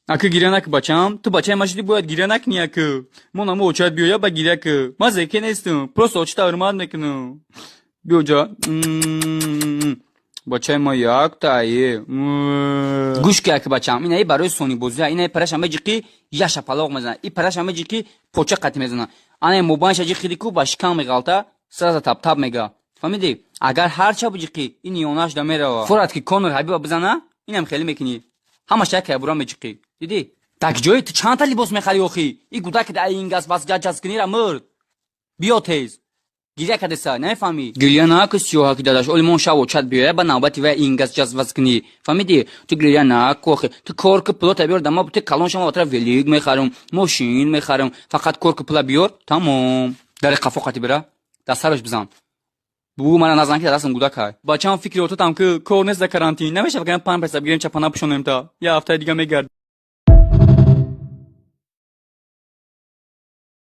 Ака, гиря наки, бачам. Ту бачаи ма шудӣ, бояд гиря накунӣ, ака. Мо намо очат биёя, ба гиря ки. Ман зеке нестам, просто очата ҳурмат мекунам. Биё ҷа. Бачаи ма яктае. Гӯш ки, ака, бачам, инаи барои сонибозия, инаи параша меҷиқӣ, я шапалоқ мезана, и параша меҷиқӣ, поча қатӣ мезана. Анаи мобайнша ҷиқиди ку, ба шикам меғалта, сразу тап-тап мега. Фаҳмидӣ? Агар ҳарча биҷиқӣ, ин ёнаш да мерава. Форат ки Конор Ҳабиба бизана, инам хеле мекунӣ. Ҳамаш як ябура меҷиқӣ. Дидӣ? Так ҷои ту чандта либос мехарӣ охӣ? И гудаки да ингас бас ҷаҷаскунира мурд. Биё тез. Гиря кадеса, намефаҳмӣ? Гиря наку, сиёҳаки дадаш, оли мон шав очат биёя, ба навбати вай ингас ҷазваз кунӣ. Фаҳмидӣ? Ту гиря наку охи. Ту кор ки, пулота биёр, дама ту калон шама, ватра велик мехарам, мошин мехарам. Фақат кор ки, пула биёр, тамом. Дари қафо қати бира. Дар сараш бизан. Бугу мана назан ки дастам гудакай. Бачам, фикри ототам ки кор нест дар карантин. Намешава ки 5 пайса бигирем, чапана пӯшонем, та. Я ҳафтаи дига мегард.